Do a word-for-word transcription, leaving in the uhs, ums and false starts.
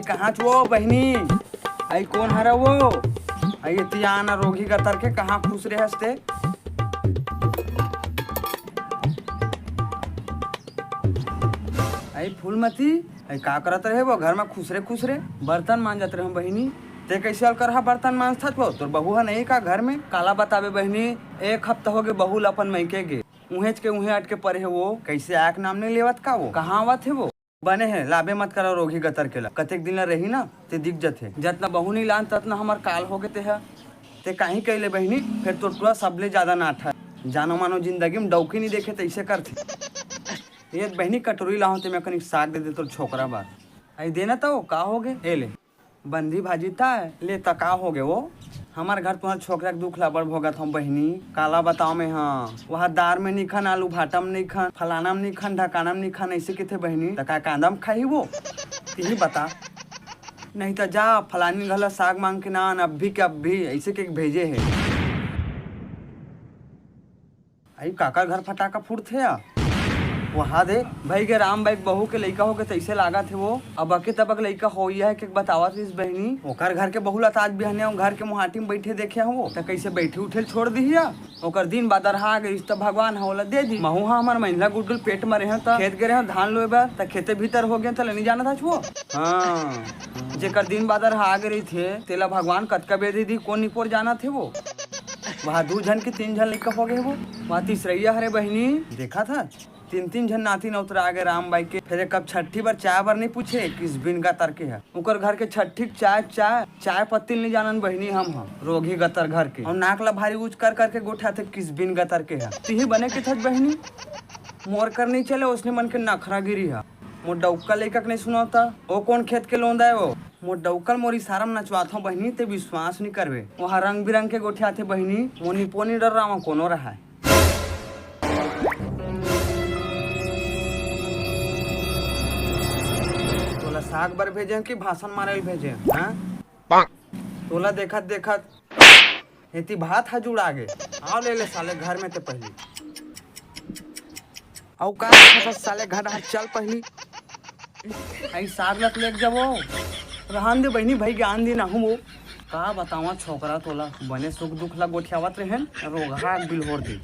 कहाँ च वो बहिनी? अई कोन हरा वो? अई एती आना रोगही गतर के, कहाँ खुसरे हस ते? अई फूलमती, अई का करत रहे वो घर में खुसरे खुसरे? बर्तन मांजत रहे बहिनी। ते कैसे अलकरहा बर्तन मांजथस वो? तोर बहू ह नहीं का घर में? काला बताबे बहिनी, एक हफ्ता होगे बहू ल अपन मइके गे, उहेंच के उहें अटके परे हे वो। कैसे आय के नाम नहीं लेवत का वो? कहाँ आवत हे वो? बने हे, लाबे मत करा रोगही गतर के ला। कतेक दिन ला रही ना, ते दिख जथे। जतना बहू नहीं लान, ततना हमर काल होगे ते ह। ते काहीं कहि ले बहिनी, फेर तोर टुरा सबले ज्यादा नाठा। जानो मानो जिंदगी में डौकी नहीं देखे, तैसे करथे। ये बहिनी, कटोरी लाहूं ते मैं कनिक साग दे दे तोर छोकरा बर। अई देना तो, का होगे? ए ले, बंदी भाजी ता। ले त का होगे वो? हमर घर तुंहर छोकरा के दुख ला बड़ भोगत हंव बहिनी। काला बताओं मैं, हाँ, वहा दार में निखन, आलू भाटा में निखन, फलाना में निखन, ढकाना में निखन, ऐसे किथे बहिनी। त का कांदा में खाही वो? तिही बता। नहीं त जा, फलानी घर ला साग मांग के ना आन, अभी के अभी, ऐसे के भेजे हे। अई काकर घर फटाका फूटथे या? वहा दे, भई गे राम बाई के बहू के लइका होगे तइसे लागत हे वो। अब अके तबक लइका होइया हे के बतावत रहिस बहिनी। ओकर घर के बहू ला त आज बिहनिया घर के मुहाटी में बइठे देखे हंव वो। त कइसे बइठे उठे ल छोड़ दिही या? ओकर दिन बादर हा गे रिस त भगवान ह ओला दे दी। महू हा हमर महिला गुड्डू ल पेट म रेहेंव त खेत गे रेहेंव धान लोए बर, त खेते भीतर होगे त ले नहीं जानत हस वो। हाँ, जेकर दिन बादर हा गे रहिथे, तेला भगवान कतका बेर दे दी, कोन निपोर जानत हे वो। वहा दू झन के तीन झन लइका होगे हे वो। वहा तीसरइया हरे बहिनी, देखत हस, तीन तीन झन नाती नौतरा आगे राम बाई के। फेर एक कप छट्ठी बर चाय बर नहीं पूछे, किसबिन गतर के ह। ओकर घर के छट्ठी के चाय, चाय, चाय पत्ती ल नहीं जानन बहिनी हम ह, रोगही गतर घर के। अउ नाक ला भारी ऊंच कर करके गोठियाथे, किसबिन गतर के ह। तिही बने किथस बहिनी, मोर कर नहीं चले ओसने मन के नखरागिरी ह। मोर डौका लइका के नहीं सुनवता, ओ कोन खेत के लोंदा हे वो? मोर डौका ल मोर इशारा म नचवाथंव बहिनी, ते विश्वास नहीं करबे। वहा रंग बिरंग के गोठियाथे बहिनी, मोर निपोर नहीं डर्रावंव कोनो रहय। तोला साग बर भेजे कि भाषण मारे ल भेजे, हाँ? तोला देखत देखत एती भात ह जुड़ा गे। आव ले ले साले घर में ते पहिली। अउ का देखत हस साले, घर हर चल पहिली। अई साग ल त लेके जाबो। रहन दे बहिनी, भई ज्ञान दिन आहूं वो। का बतावं छोकरा तोला, बने सुख दुख ला गोठियावत रहेन, रोगहा के बिल्होर दे।